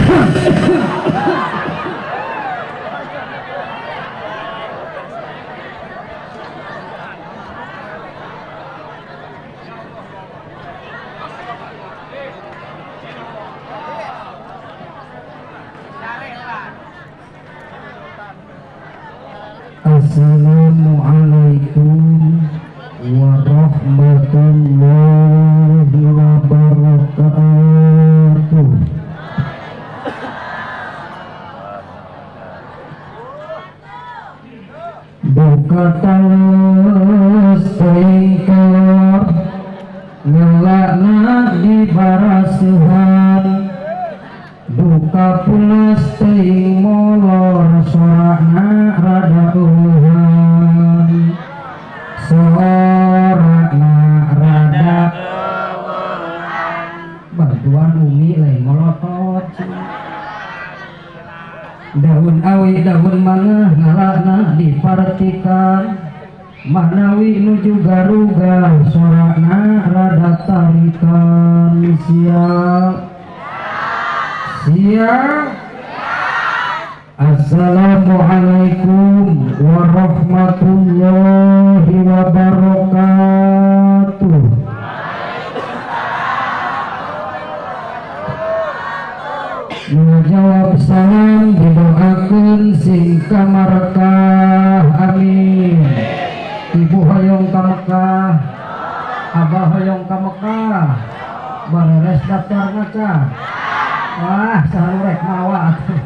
Assalamualaikum warahmatullahi wabarakatuh. Buka talus tengkor ngelakna di barasihan, buka pulas ting molor sorakna rada uhan, sorakna rada bantuan umi lain molotot. Daun awi daun mangah ngalakna dipartikan, manawi nuju garuga sorakna rada tarikan. Siap siap. Assalamualaikum warahmatullahi wabarakatuh. Menjawab salam didoakeun sing ka Marekah, amin. Ibu hoyong ka Mekah, abah hoyong ka Mekah, bareres daftar ngaca. Wah, salurek mawa atuh.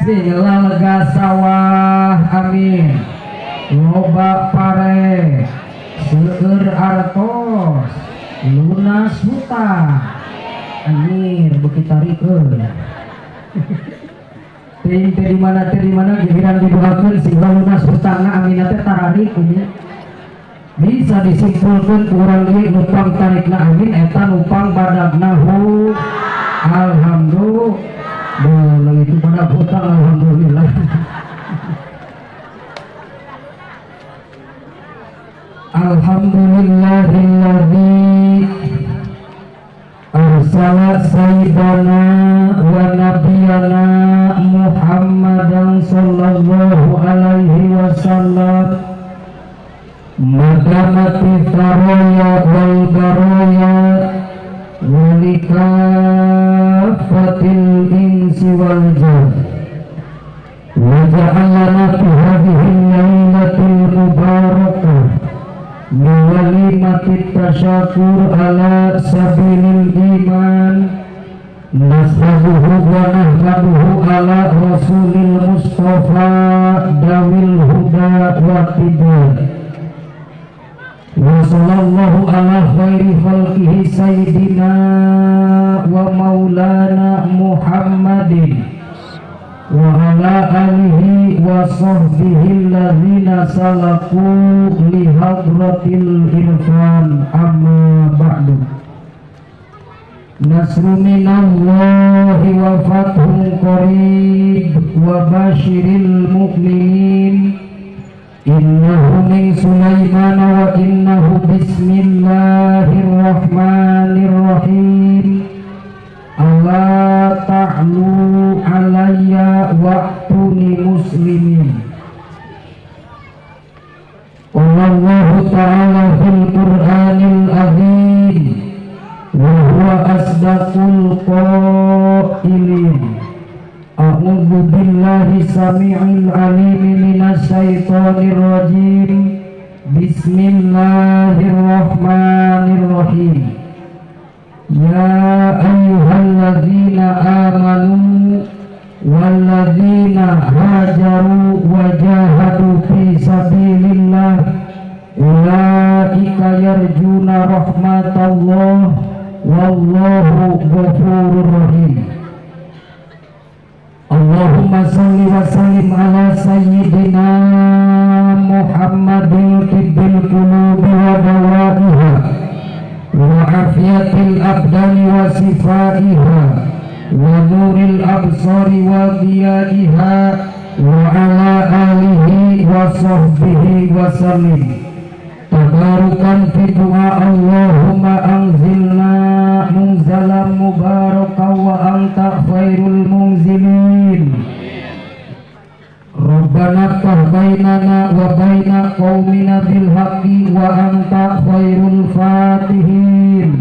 Sing lega sawah, amin. Loba pare, seueur artos, lunas hutang. Anjir, beuki tarikeun. Teuing teh di mana teh di mana giliran didoakeun sing lunas hutangna amin teh tararik nya. Bisa disimpulkeun ku urang ge numpang tarikna amin eta numpang badagna hu. Alhamdulillah itu pada hutang, alhamdulillah. Alhamdulillahilladzi arsala sayyidana wa nabiyana Muhammadan sallallahu alaihi wasallam madamati tharaya wal baraya walikafatil insi wal jin wa ja'alana fi hadhihi lailatul mubarakah biwalimati tasyakur ala sabilil iman nashabuhu wa nahmaduhu ala rasulil mustafa dawil huda wa tibyan wa sallallahu ala khairi khalqihi sayyidina wa maulana Muhammadin wa ala alihi wa sahbihi alladzina salaku li hadratil irfan, amma ba'du. Nasru minallahi wa fathun qarib wa basyiril mu'minin. Innahu min Sulaiman wa innahu bismillahirrahmanirrahim. Allah ta'lu alayya wa'tuni muslimin. Wallahu ta'ala fil Qur'anil azim wa huwa asdaqul qailin. A'udzu billahi samii'il alim minasy syaithanir rajim. Bismillahirrahmanirrahim. Ya ayyuhalladzina amanu walladzina hajaru wa jahadu fi sabilillah ulaika yarjuna rahmatallah wallahu ghafurur rahim. Allahumma salli wa sallim ala sayyidina Muhammadin tibbil qulubi wa dawaiha wa afiyatil abdani wa sifaiha wa nuril absari wa diyaiha wa ala alihi wa sahbihi wa sallim. Tabarukan fi du'a Allahumma anzilna munzalan mubarakan wa anta khairul munzilin. Rabbana ftah bainana wa baina qaumina bil haqqi wa anta khairul fatihin.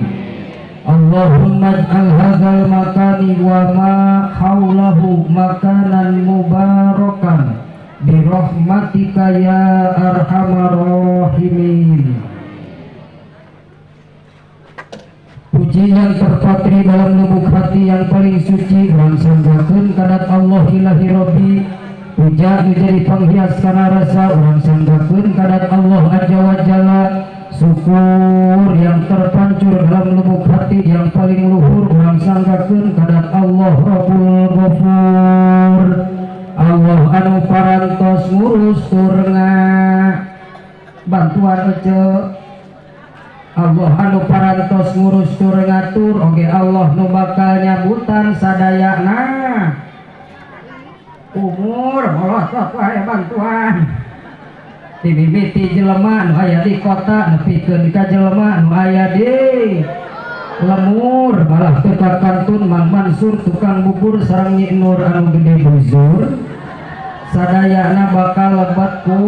Allahumma ij'al hadzal makani wa ma haulahu makanan mubarakan bi rahmatika ya arhamar rahimin. Puji yang terpatri dalam lubuk hati yang paling suci urang sanggakeun kadat Allah ilahi Rabbi. Puja menjadi penghias kana rasa urang sanggakeun kadat Allah azza wa jalla. Syukur yang terpancur dalam lubuk hati yang paling luhur urang sanggakeun kadat Allah Rabbul Ghafur. Allah anu parantos ngurus turna bantuan ece. Allah anu parantos ngurus tur ngatur oge Allah nu bakal nyabutan sadayana umur molotot wae bantuan ti mimiti jelema nu aya di kota nepikeun ka jelema nu aya di lemur malah teu kantun Mang Mansur tukang bubur sareng Nyi Nur anu gede buzur sadayana bakal lebat ku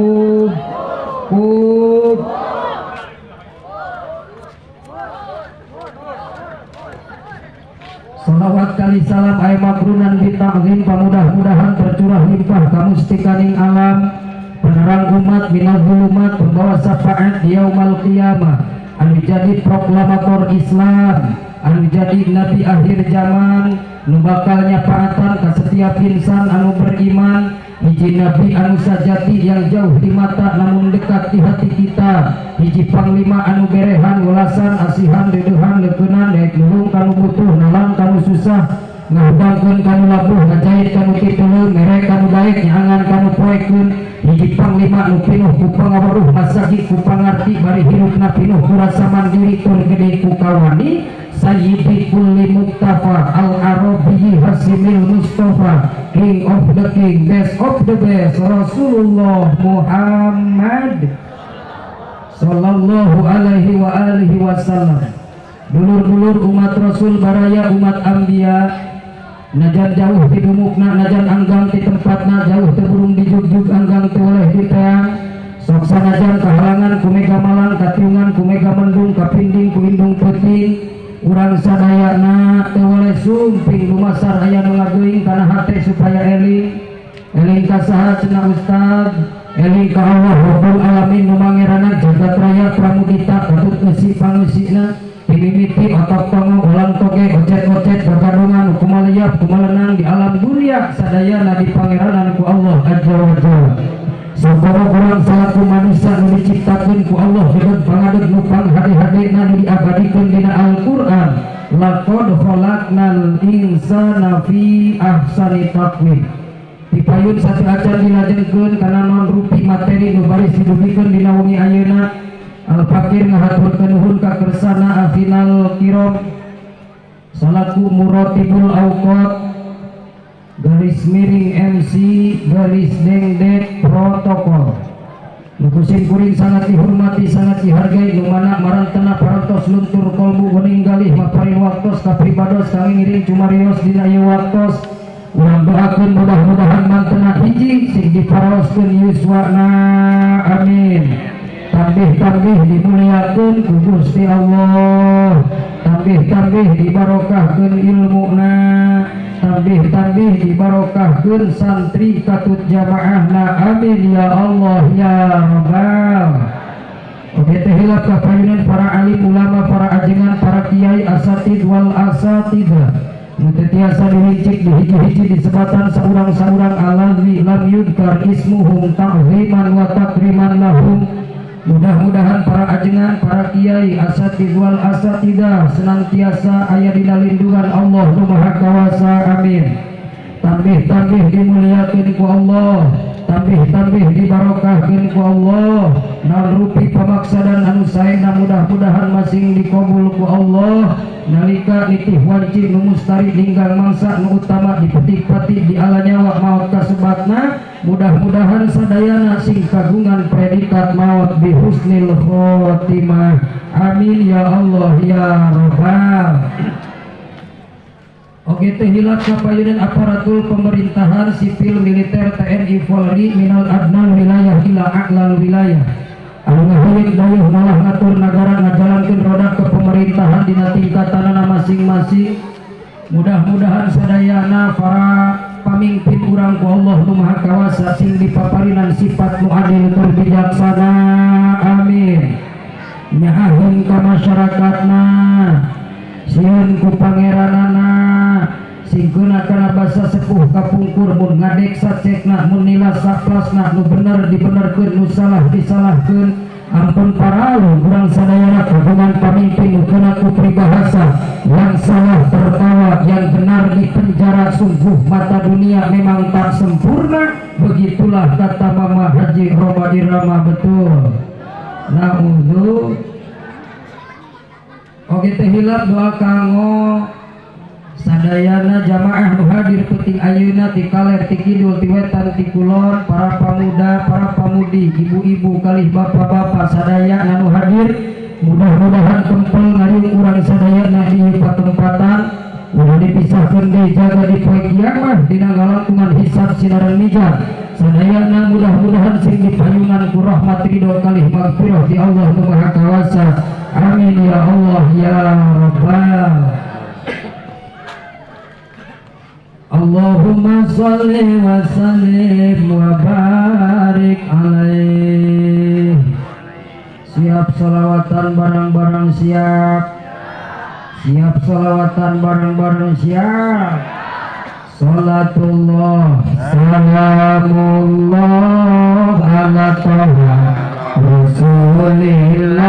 Salawat kali salam ay makrunan bita'zim pamudah-mudahan tercurah limpah kamustikaning alam penerang umat minal zulumat pembawa syafaat di yaumal qiyamah anu jadi proklamator Islam anu jadi nabi akhir zaman nu bakal nyafaatan ka setiap insan anu beriman. Hiji nabi anu sajati yang jauh di mata namun dekat di hati kita. Hiji panglima anu berehan welasan asihan dedehan leukeunaan daek nulung kanu butuh nalang kanu susah ngahudangkeun kanu labuh ngajait kanu titulung mere kanu daek nyaangan kanu poekeun. Hiji panglima nu pinuh ku pangaweruh masagi ku pangarti bari hirupna pinuh ku rasa mandiri tur gede ku kawani. Sayyidi kulli muktafa al-arabiyyi hasimil mustafa king of the king best of the best Rasulullah Muhammad sallallahu alaihi wa alihi wasallam. Dulur-dulur umat Rasul baraya umat Anbiya najan jauh di dumukna najan anggang di tempatna jauh teu burung dijugjug anggang teu oleh di teang sok sanajan kahalangan ku mega malang katiungan ku mega mendung kapinding ku indung peuting urang sadayana teu oleh sumping lumasar aya nu ngageuing kana hate supaya eling eling ka saha cenah ustad eling ka Allah Rabbul Alamin nu mangeranan jagat raya pramudita katut eusi pangeusina timimiti otak tongo ulang toge ocet-ocet gagadongan kumaleyap kumalenang di alam dunia sadayana di pangeranan ku Allah azza wa jalla. Sampama urang salaku manusia nu diciptakeun ku Allah hidup pangadeg nu panghade-hadena nu diabadikeun dina Al-Qur'an laqad khalaqnal insana fi ahsani taqwim. Dipayun satu acan dilajengkeun kana non rupi materi nu baris didugikeun dina wengi ayeuna. Al-Fakir ngahaturkeun nuhun ka kersana afinal kiram salaku muratibul awqat garis miring MC garis dengdek protokol. Nu kuring sangat dihormati sangat dihargai nu mana marantena parantos luntur kolbu wening galih maparin waktos kapribados kami ngiring cumarios dina ieu waktos. Urang doakeun mudah-mudahan mantena hiji sing diparaoskeun yuswana amin. Tambih-tambih dimuliakeun ku Gusti Allah, tambih-tambih dibarokahkeun ilmuna, tambih-tambih dibarokahkeun santri katut jamaahna amin ya Allah ya Rabbal. Oke teh hilap ka payunan para alim ulama, para ajengan, para kiai asatid wal asatidah nu teu tiasa dirincik dihiji-hiji disebatan saurang-saurang allazi lam yudkar ismuhum ta'ziman wa takriman lahum. Mudah-mudahan para ajengan, para kiai, asatid wal asatidah senantiasa aya dina lindungan Allah nu Maha Kawasa amin. Tambih-tambih dimuliakeun ku Allah, tambih-tambih dibarokahkeun ku Allah. Naon rupi pamaksadan anu saena mudah-mudahan masing dikabul ku Allah. Nalika nitih wanci nu mustari ninggal mangsa nu utama dipetik-pati di ala nyawa maot kasebatna. Mudah-mudahan sadayana sing kagungan predikat maut bi husnil khotimah. Amin ya Allah ya Rabbal. Oke teh hilap kapayunan aparatur pemerintahan sipil militer TNI Polri minal adnal wilayah ila a'lal wilayah. Anu ngahuyut dayuh malah ngatur nagara ngajalankeun roda kepemerintahan dina tingkatanana masing-masing. Mudah-mudahan sadayana para pamimpin urang ku Allah nu Maha Kawasa sing dipaparinan sifat nu adil tur bijaksana. Amin. Nyaahun ka masyarakatna, sieun ku pangeranana, sing keuna kana basa sepuh kapungkur mun ngadek sacekna mun nila saplasna nu bener dibenerkeun nu salah disalahkeun. Ampun paralu urang sadayana kagungan pamimpin nu keuna ku peribahasa yang salah tertawa yang benar di penjara. Sungguh mata dunia memang tak sempurna, begitulah kata Mama Haji Roma Irama, betul. Na'udzu. Oke teh hilap doa kanggo sadayana jamaah nu hadir peuting ayeuna ti kaler ti kidul ti wetan ti kulon, para pamuda, para pamudi, ibu-ibu kalih bapak-bapak sadayana nu hadir, mudah-mudahan kempel ngariung urang sadayana di patempatan ulah dipisahkeun deui jaga di poe kiamah dina ngalangkungan hisab sinaran mizan. Sadayana mudah-mudahan sing dipayungan ku rahmat ridho kalih magfirah di Allah nu Maha Kawasa. Amin ya Allah ya Rabbal. Allahumma sholli wa sallim wa barik alaih. Siap sholawatan bareng-bareng, siap. Siap sholawatan bareng-bareng, siap. Salatullah salamullah ala toha Rasulillah.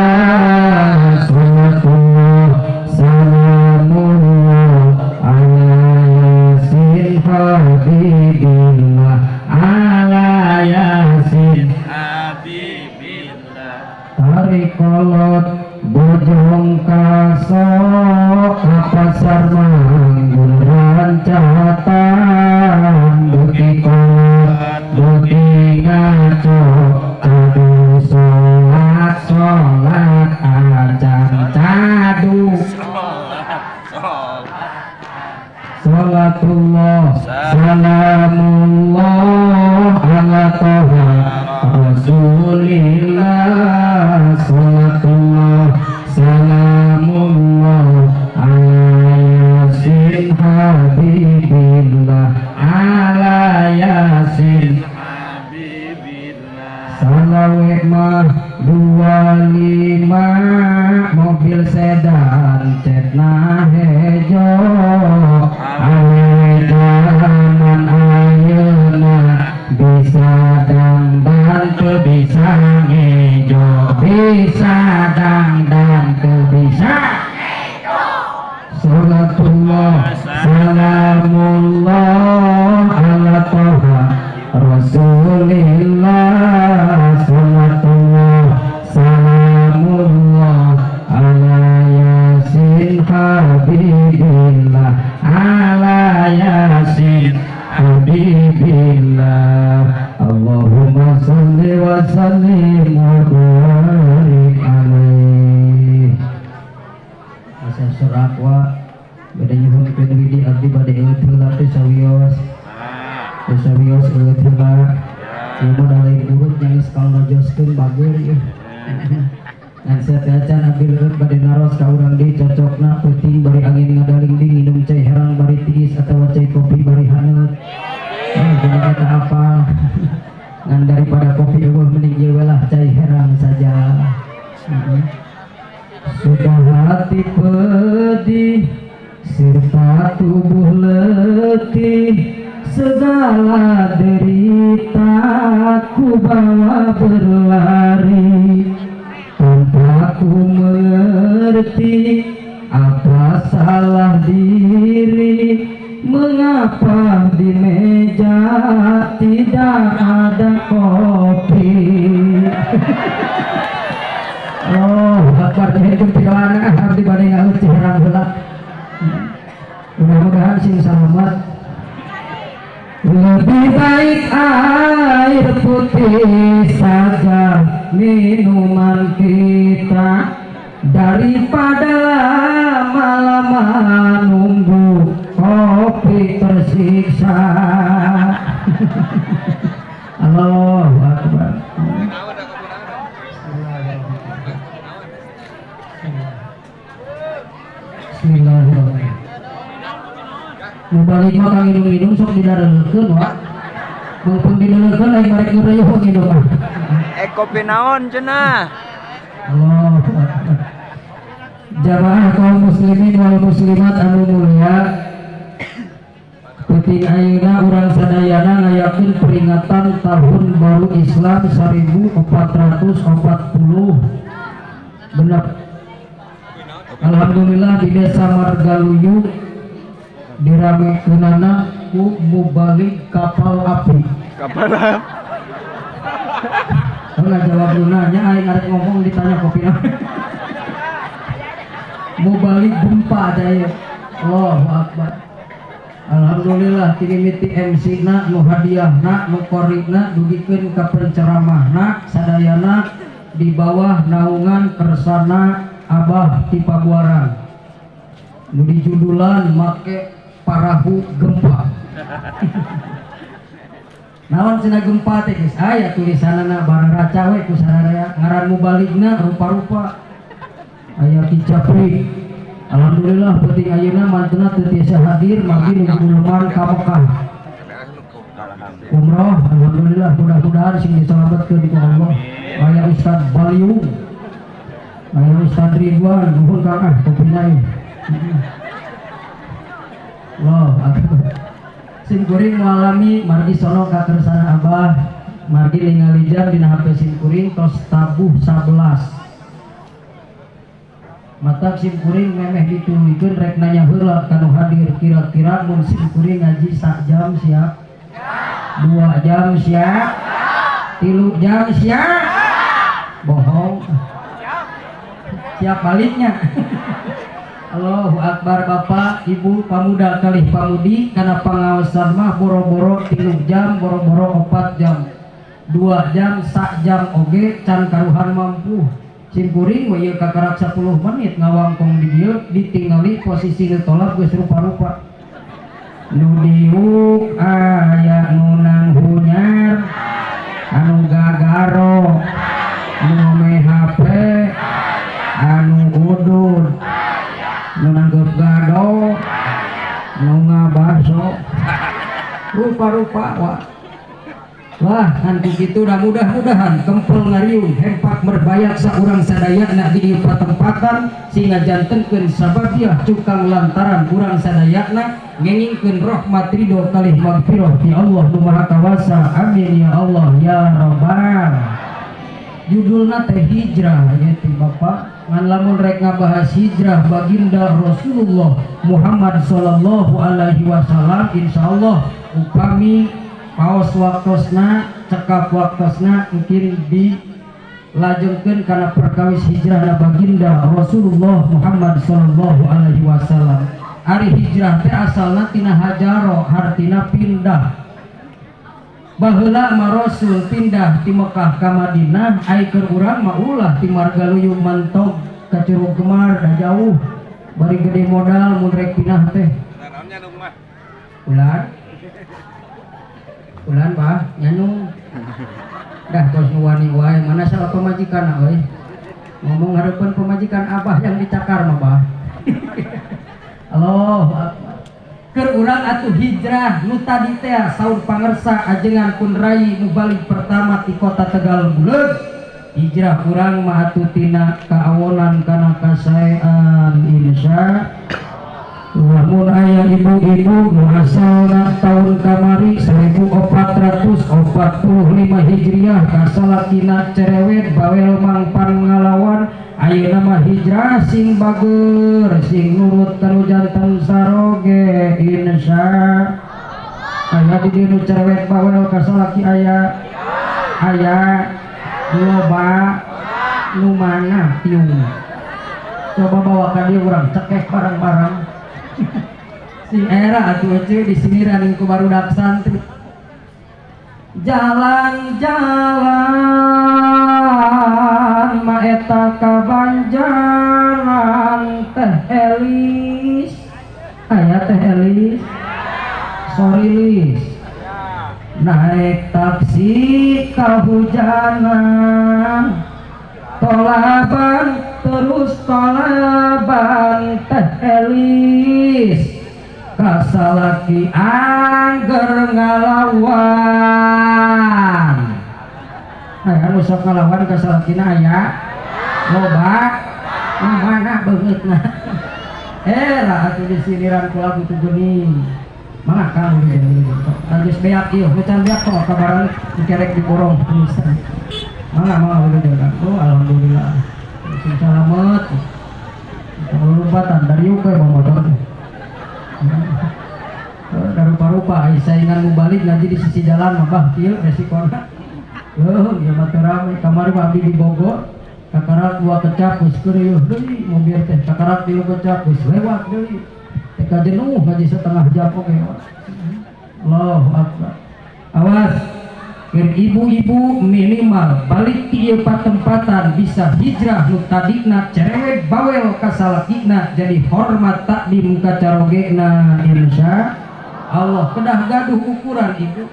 Salatullah salamullah ala yasin habibillah, ala yasin habibillah. Tarik kolot bojong kasok ka pasar manggun rancatan, beuki kolot beuki ngaco aduh sholat sholat acan cadu. Salatullah salamullah ala toha Rasulillah. Salatullah salamullah ala yasin habibillah, ala yasin habibillah. Salawe mah 25 mobil sedan cetna hejo, awewe zaman ayeuna bisa dangdan teu bisa ngejo, bisa dangdan teu bisa ngejo. Salatullah salamullah ala toha Rasulillah. Salatullah salamullah ala yasin habibillah, ala yasin habibillah. Allahumma sholli wa sallim wa barik alaih. Asa serak wa bade nyuhunkeun widi abdi bade eueuh heula teh sawios. Teh sawios eueuh heula. Ieu mah lain urut nyaris kalau ngajoskeun bager ieu. Ngan sateuacan abdi leureut bade naros ka urang deui cocokna peuting bari angin ngadaling-ding minum cai herang bari tiis atawa cai kopi bari haneut. Kumaha eta apal. Ngan daripada kopi eueuh mending ieu we lah cai herang saja. Sudah hati pedih serta tubuh letih, segala derita ku bawa berlari, tanpa ku mengerti apa salah diri, mengapa di meja tidak ada kopi. Oh, akbar hidup pikalana abdi bade ngalut ciherang heula. Mudah-mudahan sing selamat. Lebih baik air putih saja minuman kita daripada lama-lama nunggu kopi tersiksa. Allahu Akbar. Bismillahirrahmanirrahim. Mubalik mah kang minum-minum sok didareukeun wa. Mumpung didareukeun lain marek ngureuh nginum mah. Kopi naon cenah. Allahu Akbar. Jamaah kaum muslimin wal muslimat anu mulia, peuting ayeuna urang sadayana ngayakeun peringatan Tahun Baru Islam 1440 genep. Alhamdulillah di desa Margaluyu diramekeunana ku mubalik kapal api. Kapal api. Enggak jawab dulu nanya, aing arek ngomong ditanya kopi. Mubalik gempa aja ya. Allahu Akbar. Alhamdulillah tinimiti MC na nu hadiahna nu korina dugikeun ka penceramahna sadayana di bawah naungan kersana Abah ti Pabuaran. Nu dijudulan make parahu gempa. Naon cenah gempa teh geus aya tulisanana bararaca we ku sararea ngaran mubaligna rupa-rupa aya Ki Capri. Alhamdulillah penting ayeuna mantena teu tiasa hadir margi nu guluman ka Mekah. Umroh alhamdulillah mudah-mudahan sing diselametkeun ku Allah. Aya Ustaz Baliung, aya Ustaz Ridwan, nuhun Kang ah kopina ieu. Wah, sim kuring mengalami margi sono ka kersana Abah, margi ningali jam dina HP sim kuring tos tabuh 11. Matak sim kuring memeh dituluykeun rek nanya heula ka nu hadir kira-kira mun sim kuring ngaji sak jam siap? 2 jam siap? 3 jam siap? Bohong. Siap baliknya. Allahu Akbar. Bapak, Ibu, pamuda kalih pamudi kana pangaosan mah boro-boro 3 jam, boro-boro 4 jam, 2 jam, sak jam oge can karuhan mampu. Sim kuring we ieu kakarak 10 menit ngawangkong di dieu ditingali posisi nu tolak geus rupa-rupa. Nu diuk aya nu nanghunyar, anu gagaro, nu me HP, anu udud, nu nanggep gado, nu ngabaso, rupa-rupa wah. Wah, kan kitu dah mudah-mudahan kempel ngariung hempak merbayak saurang sadayana di ieu patempatan sehingga jantenkeun sababiah cukang lantaran urang sadayana ngengingkeun rahmat ridho kalih magfirah ti Allah nu Maha Kawasa. Amin ya Allah ya Rabbal. Judulna teh hijrah ieu teh Bapak. Ngan lamun rek ngabahas hijrah baginda Rasulullah Muhammad sallallahu alaihi wasallam, insyaallah upami paos waktosna cekap waktosna mungkin dilajengkeun kana perkawis hijrah baginda Rasulullah Muhammad sallallahu alaihi wasallam. Ari hijrah teh asalna tina hajaro, hartina pindah. Baheula mah Rasul pindah ti Mekah ka Madinah, ai keur urang mah ulah ti Margaluyu mantog ka Curug Gemar da jauh bari gede modal mun rek pindah teh. Ulan ulan bah nyanyung dah tos nu wani wae mana salah pamajikan euy. Ngomong hareupeun pamajikan abah yang dicakar mah bah. Allahu Akbar. Keur urang atuh hijrah nu tadi teh saur pangersa ajengan pun rai nu balik pertama ti kota Tegal Buleud. Hijrah urang mah atuh tina kaawonan kana kasaean insya lamun aya ibu-ibu nu asalna tahun kamari 1445 Hijriah kasalakina cerewet bawel mangpan ngalawan ayeuna mah hijrah sing bager sing nurut kanu janten saroge insya aya di dieu nu cerewet bawel kasalaki aya aya loba nu mana tiung coba bawa ka dieu urang cekek barang-barang. Sing era atuh ece disiniran ku barudak santri. Jalan-jalan ma eta ka Banjaran Teh Elis. Aya Teh Elis. Sorry Lis. Naik taksi kahujanan. Tolaban terus tolaban Teh Elis. Kasalaki angger ngalawan. Aya nu sok ngalawan kasalakina aya loba mana beungeutna. Era atuh disiniran ku lagu tu geuning. Mangga kang geus beak ieu, can beak kok kabaran dikerek diborong tulisan. Mangga mangga udah. Oh alhamdulillah. Sing salamet. Lompatan dari yuk bawa motor. Rupa-rupa saingan mubalik ngaji di sisi jalan mah kieu resikona. Heuh, ieu mah teu rame. Kamari mah abdi di Bogor, kakarak dua kecap geus keureuh deui mobil teh, kakarak tilu kecap geus lewat deui. Teh kajenuh ngaji setengah jam oge. Allahu akbar. Awas, keur ibu-ibu minimal balik ti ieu patempatan bisa hijrah nu tadina cerewet bawel ka salakina jadi hormat takdim ka carogena insya Allah. Kedah gaduh ukuran ibu,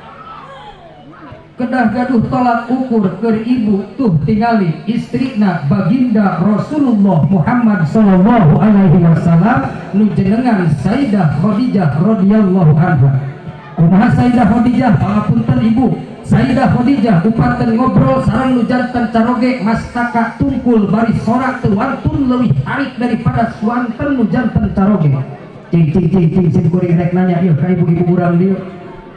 kedah gaduh tolak ukur keur ibu tuh tingali istrina baginda Rasulullah Muhammad sallallahu alaihi wasallam nu jenengan Sayyidah Khadijah radhiyallahu anha. Kumaha Sayyidah Khadijah? Pangapunten ibu, Sayyidah Khadijah upaten ngobrol sareng nu janten caroge mastaka tungkul bari sorak teu wantun leuwih tarik daripada suanten nu janten caroge. Cing cing cing cing sim kuring rek nanya ieu ka ibu-ibu urang dieu.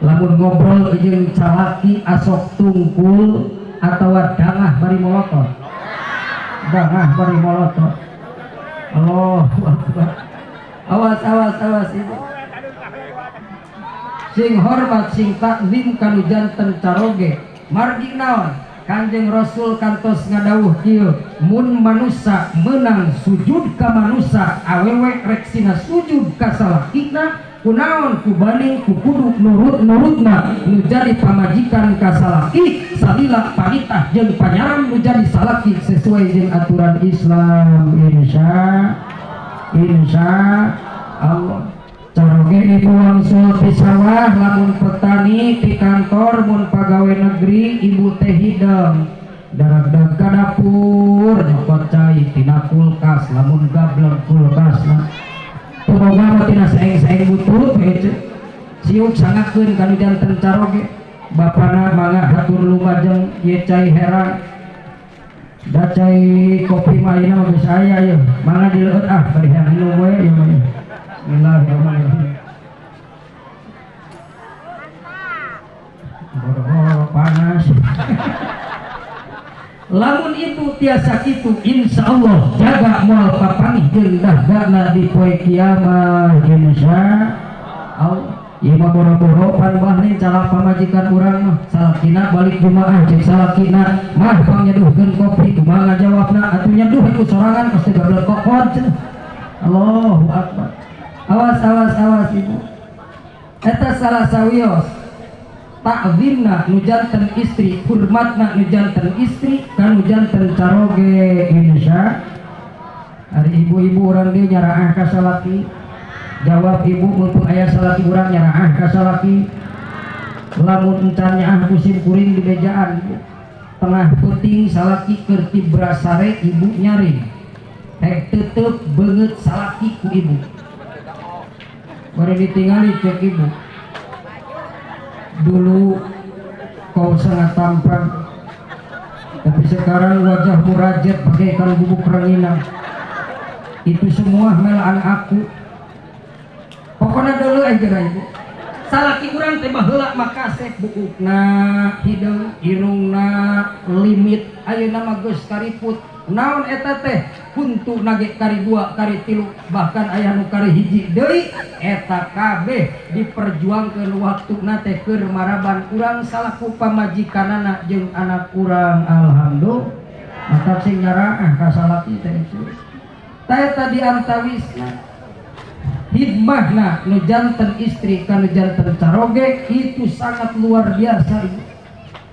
Lamun ngobrol jeung calaki asok tungkul atawa dangah bari molotot. Dangah bari molotot. Allahu akbar. Awas awas awas ibu. Sing hormat sing takzim kanu janten caroge. Margi naon? Kanjeng Rasul kantos ngadawuh kieu, mun manusa meunang sujud ka manusa awewe rek sina sujud ka salakina kunaon kubaning ku kudu nurut-nurutna nu jadi pamajikan ka salaki salila panitah jeung panyaran nu jadi salaki sesuai jeung aturan Islam. Insya insya Allah. Caroge ibu wangsul di sawah lamun petani di kantor mun pagawe negeri ibu teh hideng darag-dag ka dapur nyokot cai tina kulkas lamun gablek kulkasna teu boga mah tina saeng-saeng butut we siuk sangakeun kanu janten caroge bapana mangga hatur lumajeng ieu cai herang da cai kopi mah ayeuna mah geus aya ieu mangga dileueut ah bari hayang minum we ieu mah. Bismillahirrahmanirrahim. Boro-boro panas. Lamun ibu tiasa kitu insyaallah jaga moal papanggih jeung dahgana di poe kiamat insya Allah. Ieu mah boro-boro pan bahne calak pamajikan urang mah salakina balik jumaah jeung salakina mah pangnyeduhkeun kopi kumaha ngajawabna atuh nyeduh ieu sorangan pasti gablek kokod. Allahu akbar. Awas awas awas ibu. Eta salah sawios takzimna nu janten istri, hormatna nu janten istri ka nu janten caroge insya. Ari ibu-ibu urang dieu nyaraah ka salaki. Jawab ibu mumpung aya salaki urang nyaraah ka salaki. Lamun encan nyaah ku sim kuring di bejaan ibu. Tengah peuting salaki keur tibra sare ibu nyaring. Hek tetep beungeut salaki ku ibu. Bari ditingali cek ibu. Dulu kau sangat tampan, tapi sekarang wajahmu rajet bagaikan bubuk ranginang. Itu semua melaan aku. Pokoknya dulu aja ibu. Salaki urang teh baheula mah kasep buukna, hideung, irungna, limit ayeuna mah geus kariput. Naon eta teh? Huntu nage kari dua, kari tilu, bahkan aya nu kari hiji deui eta kabeh diperjuangkeun waktuna teh keur maraban urang salaku pamajikanana jeung anak urang. Alhamdulillah. Mata sing nyaraah ka salaki teh. Tah eta di antawisna. Hikmahna nu janten istri ka nu janten caroge itu sangat luar biasa ibu.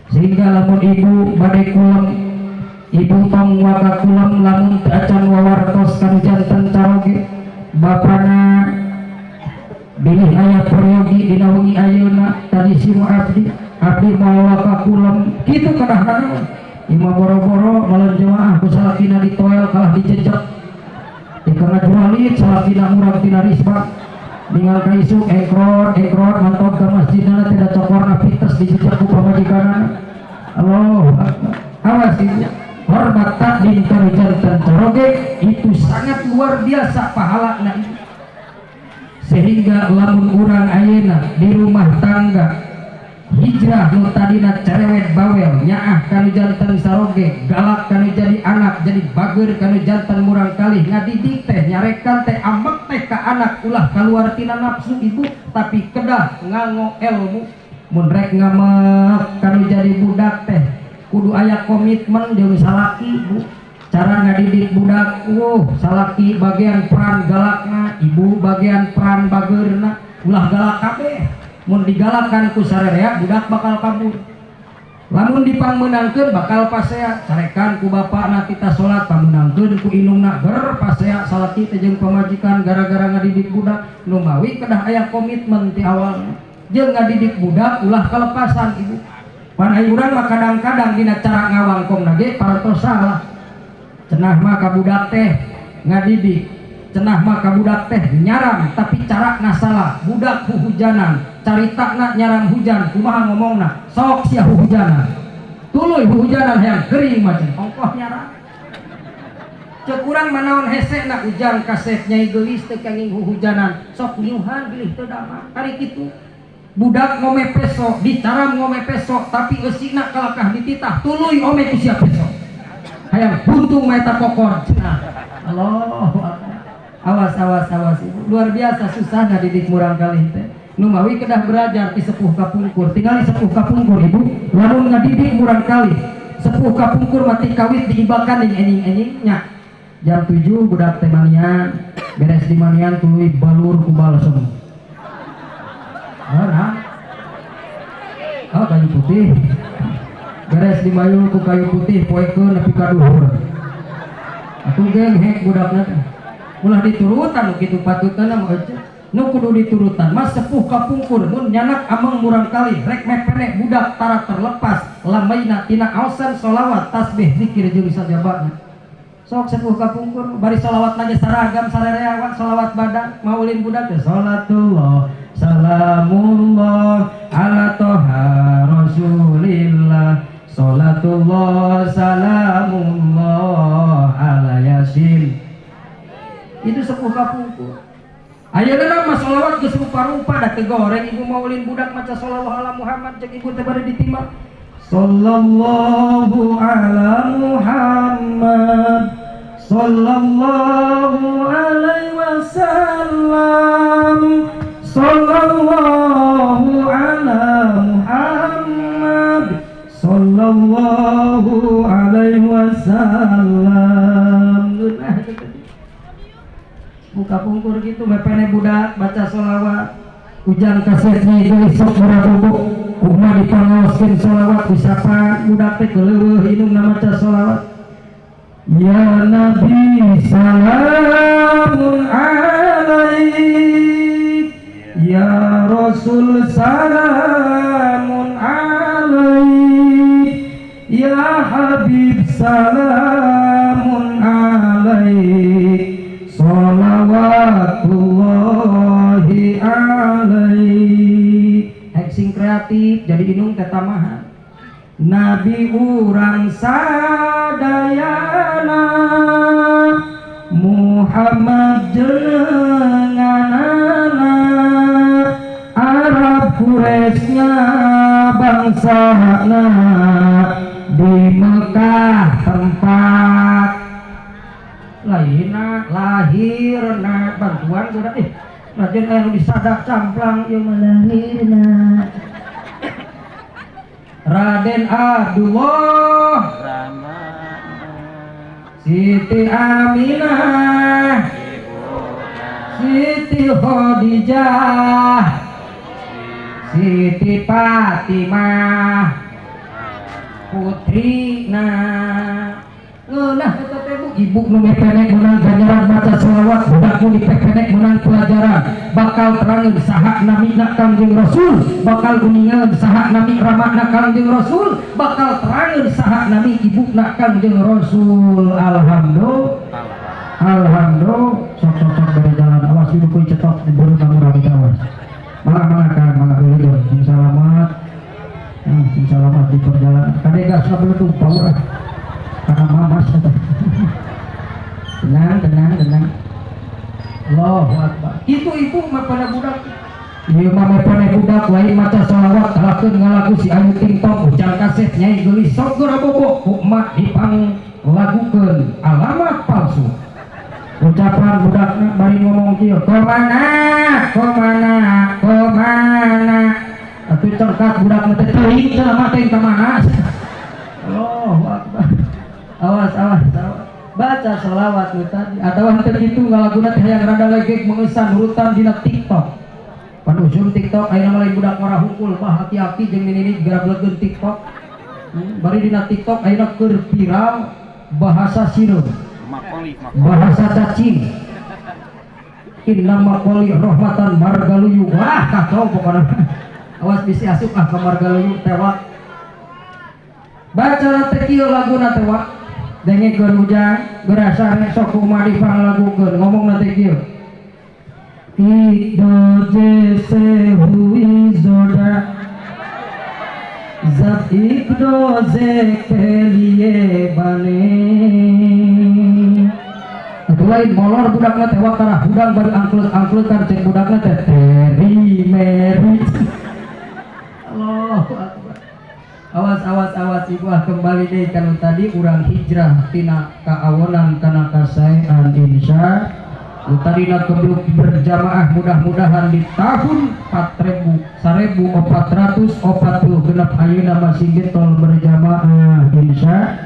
Sehingga lamun ibu bade kulem, ibu tong waka kulem lamun teu acan wawartos ka nu janten caroge. Bapana bilih aya peryogi dina wengi ayeuna tadi simu abdi, abdi moal waka kulem kitu kadahna. Imah boro-boro malam jemaah ku salakina ditoel kalah dijejek. Dikana jualit salakina murag tina risbak. Ningal ka isuk engkrot engkrot mantog ka masjidna teh da cokorna pites dijejek ku pamajikanana. Allahu akbar. Awas ibu. Hormat takdim ka nu janten caroge itu sangat luar biasa pahalana ibu. Sehingga lamun urang ayeuna di rumah tangga hijrah nu tadina cerewet bawel nyaah kanu janten saroge galak kanu jadi anak jadi bager kanu janten murang kalih ngadidik teh nyarekan teh ambek teh ka anak ulah kaluar tina nafsu ibu tapi kedah nganggo ilmu. Mun rek ngamek kanu jadi budak teh kudu aya komitmen jeung salaki bu. Cara ngadidik budak salaki bagian peran galakna ibu bagian peran bagerna ulah galak kabeh. Mun digalakan ku sarerea budak bakal kabur. Lamun dipangmeunangkeun bakal pasea carekan ku bapakna tita salat pangmeunangkeun ku indungna ger pasea salaki teh jeung pamajikan gara-gara ngadidik budak. Nu mawi kedah aya komitmen ti awalna jeung ngadidik budak ulah kalepasan ibu. Pan ai urang mah kadang-kadang dina cara ngawangkongna ge parantos salah. Cenah mah ka budak teh ngadidik, cenah mah ka budak teh nyaram tapi carana salah. Budak huhujanan caritana nyaram hujan kumaha ngomongna sok sia huhujanan tuluy huhujanan hayang gering mah cenah ongkoh nyaram. Ceuk urang manaon hesena ujang kasep nyai geulis teu kenging huhujanan sok niuhan bilih teu damang kari kitu. Budak ngome peso dicaram ngome peso tapi eusina kalakah dititah tuluy ome ku sia peso hayang buntung mah eta kokor cenah. Allahu akbar. Awas awas awas ibu, luar biasa susah ngadidik murang kalih teh. Nu mawi kedah belajar ti sepuh kapungkur, tinggali sepuh kapungkur ibu, lamun ngadidik murang kalih sepuh kapungkur mati kawit diibakan jeung enying-enying nya. Jam 7 budak teh manian, beres di manian tuluy balur ku balsem. Nah. Oh, kayu putih. Beres dimayul ku kayu putih poekeun nepi ka duhur. Atuh geng hek budakna teh. Ulah diturutan kitu patutna mah eueuh. Nu kudu diturutan mah sepuh kapungkur mun nyanak ameng murang kali rek mepene budak tara terlepas lamaina tina aosan sholawat tasbih zikir jeung sajabana. Sok sepuh kapungkur bari sholawat lagi saragam sarerea sholawat badan maulin budak teh salatullah salamullah ala toha rasulillah salatullah salamullah ala yasin. Itu sepuh kapungkur. Ayeuna mah sholawat geus rupa-rupa da teu goreng ibu maulin budak maca sholawat ala Muhammad jeung ibu teh bade ditimbang sallallahu ala Muhammad sallallahu alaihi wasallam sallallahu ala Muhammad sallallahu alaihi wasallam. Buka pungkur gitu mepene budak baca sholawat ujang kasetnya itu sok murah bubuk kumaha dipangaoskeun sholawat disapa budak teh keuleuh indungna maca sholawat ya nabi salamun alaik ya rasul salamun alaik ya habib salamun alaik sholawatullahi alaihi. Hek sing kreatif jadi inung teh tamahan. Nabi urang sadayana Muhammad jenenganana Arab Quraisy bangsana di Mekah tempat lahirna lahirna bantuan budak Raden anu disadak camplang ieu mah lahirna Raden Abdullah Siti Aminah Siti Khadijah, Siti Fatimah, putrina. Ngeunah eta teh Bu, ibu nu mepenek menang ganjaran maca selawat, budak nu dipepenek menang pelajaran, bakal terangeun saha namina Kangjeng Rasul, bakal uningan saha nami ramana Kangjeng Rasul, bakal terangeun saha nami ibuna Kangjeng Rasul. Alhamdulillah. Alhamdulillah. Sok-sok dari jalan awas ibu kuy cetok di buru kamu rapi awas. Malah kan malah dulu sing selamat. Sing selamat di perjalanan. Kade gas beledug power. Karena mamas eta. Tenang, tenang, tenang. Allahu Akbar. Itu ibu mah pada budak. Ieu mah pada budak lain maca selawat kalakeun ngalagu si Ayu Ting Tong ujang kaset nyai geulis sok geura bobo ku emak dipang lagukeun alamat palsu. Ucapan budakna bari ngomong kieu, "Komana? Komana? Komana?" Atuh cengkak budakna teh teuing cenah mah teh ka mana? Allahu Akbar. Awas, awas, awas. Baca sholawat nu tadi atawa henteu kitu ngalaguna teh hayang rada legek mengesan urutan dina TikTok. Pan usum TikTok ayeuna mah lain budak marah hungkul bah hati-hati jeung nini garablegeun TikTok. Bari dina TikTok ayeuna keur viral bahasa sireum, bahasa cacing. Inna maqoli rahmatan margaluyu. Wah kacau pokona. Awas bisi asup ah ka margaluyu tewak. Baca teh kieu laguna teh wak. Dengekeun ujang gerasa sok kumaha dipanglagukeun ngomongna teh kieu. Ido jese hui zoda zab ik roze ke liye bane. Atuh lain molor budakna teh wak tarah hudang bari angklus-angklusan cek budakna teh teri meri. Allahu Akbar. Awas awas awas ibu ah kembali deui kanu tadi urang hijrah tina kaawonan kana kasaean insya. Tadina kebluk berjamaah mudah-mudahan di tahun 1440 ayeuna masih getol berjamaah insya.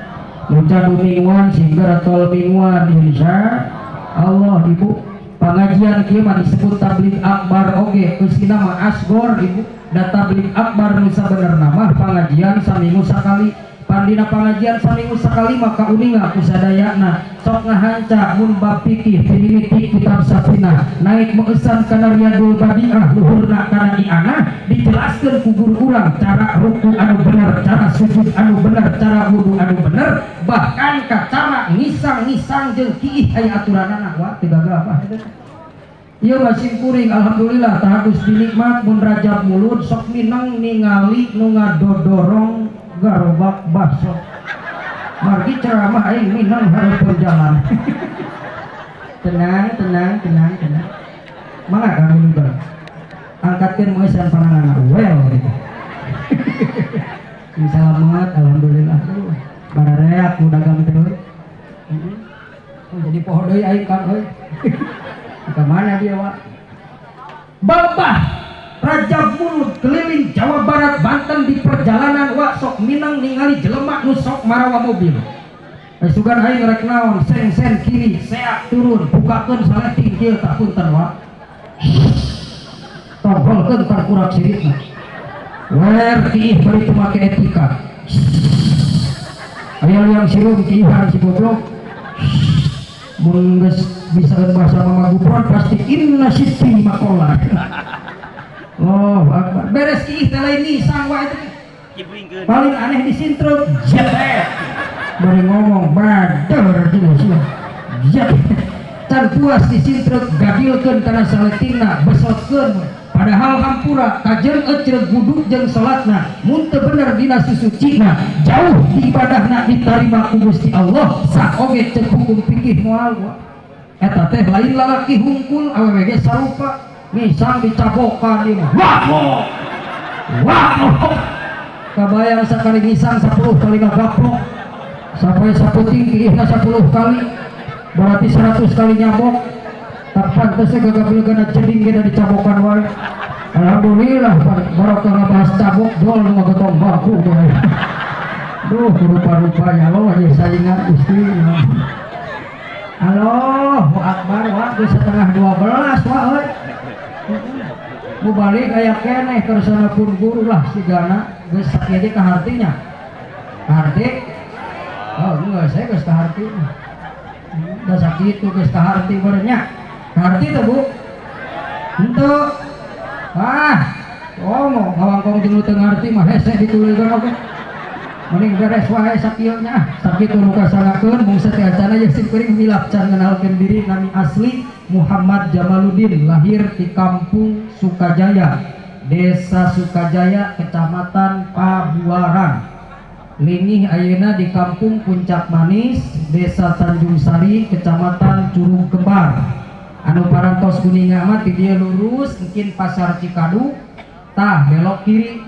Ucap mingguan sehingga tol mingguan insya Allah. Ibu pengajian kieu mah disebut tabligh akbar oge eusina mah asgor ibu. Da tabligh akbar nu sabenerna mah pengajian saminggu sakali. Pandina pengajian saminggu sakali maka uninga ku sadayana sok ngahanca mun bab fikih mimiti kitab Safinah naik meusan kana Riyadul Badiah luhurna kana I'anah dijelaskeun ku guru urang cara ruku anu bener, cara sujud anu bener, cara wudu anu bener, bahkan ka cara ngisang-ngisang jeung kiih aya aturanana. Wah teu gagal apa eta. Ieu mah simkuring alhamdulillah tahagus dinikmat mun Rajab Mulud sok minang ningali nu ngadodorong garobak baso. Margi ceramah aing minang harus berjalan. Tenang, tenang, tenang, tenang. Mangga kang Wilber. Angkatkeun moesan pananganna well gitu. Selamat alhamdulillah. Barareak nu dagang teh euy. Jadi poho deui aing kang euy. Ke mana dia wak? Babah Rajab Mulud keliling Jawa Barat Banten di perjalanan wak sok minang ningali jelema nu sok marawa mobil. Sugan aing rek naon sen-sen kiri seak turun bukakeun saleting kieu tak punten wak. Tongholkeun tangkurak siritna. Wer kiih bari teu make etika. Aya liang sireum kiihan si goblok. Mun geus bisa bahasa Mama Gufron pasti inna sitti makola. Oh, akbar. Beres kiih teh lain nisang wae itu. Paling aneh di sintruk jetet. Bari ngomong bader jeung sia. Jet. Can puas di sintruk gadilkeun kana saletingna, besotkeun. Padahal hampura kajeun ecreug wudu jeung salatna mun teu bener dina susucina, jauh di ibadahna ditarima ku Gusti Allah, saoge ceuk hukum fikih moal wa. Eta teh lain lalaki hungkul awewe ge sarupa. Misang dicabokan ieu mah. Wah! Wah! Kabayang sakali ngisang 10 kali ngagaplok. Sampai saputing kiihna 10 kali. Berarti 100 kali nyabok. Tak pantes gagableugana jeding ge dicabokan wae. Alhamdulillah barokah ngabahas cabok dol nu ngagetong baku wae. Duh rupa-rupanya Allah ya saingan Gusti. Allahu Akbar wah geus 11:30 wah euy. Mu balik aya keneh kersana pun guru lah sigana geus sakieu ge kahartinya. Kaharti? Oh, enggak, saya geus kaharti. Da sakitu geus kaharti barenya. Kaharti teh Bu? Henteu. Ah, oh ngawangkong jeung nu teu ngarti mah hese dituluykeun oge. Mending beres wae sakieu nya. Sakitu nu kasangakeun mung teh acana jeung sim kuring milap can ngenalkeun diri nami asli Muhammad Jamaluddin, lahir di Kampung Sukajaya, Desa Sukajaya, Kecamatan Pabuaran. Lingih ayeuna di Kampung Puncak Manis, Desa Tanjung Sari, Kecamatan Curug Kembar. Anu parantos kuninga mah ti dieu lurus mungkin Pasar Cikadu, tah belok kiri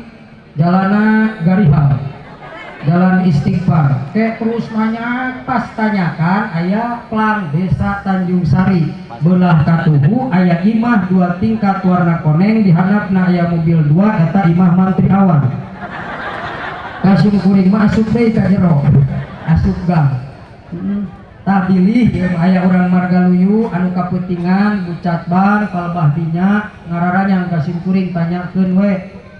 jalana Garihal, Jalan Istighfar. Ke terus nanya pas tanyakan aya plang Desa Tanjung Sari, belah katuhu aya imah 2 tingkat warna koneng, di handapna aya mobil 2 eta imah Mantri Awan. Kasum kuring mah asup deui ka jero, asup gang. Tah bilih aya urang Margaluyu anu kaputingan bucat ban palbah dinya ngararanyang ka sim kuring tanyakeun we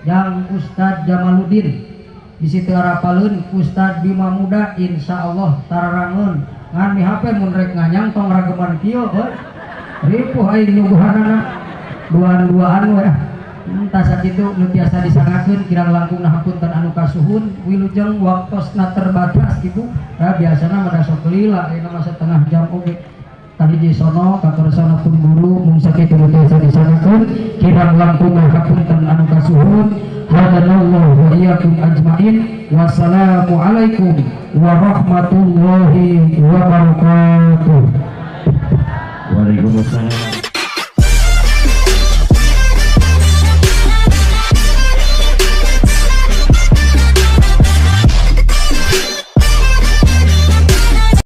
jang Ustad Jamaluddin. Di situ arapaleun Ustad Bima Muda insyaallah tararangeun. Ngan mi HP mun rek nganyang tong rageman kieu euy. Ripuh aing nyuguhanana duaan-duaan we. Tah sakitu nu tiasa disangakeun kirang langkung hapunten anu kasuhun wilujeng waktosna terbatas gitu. Nah, biasana mah sok lila ayeuna mah setengah jam oge. Kahiji sono kakersana pun guru mung sakitu nu tiasa disangakeun kirang langkung hapunten anu kasuhun. Hadanallahu wa iyyakum ajmain. Wassalamualaikum warahmatullahi wabarakatuh. Waalaikumsalam.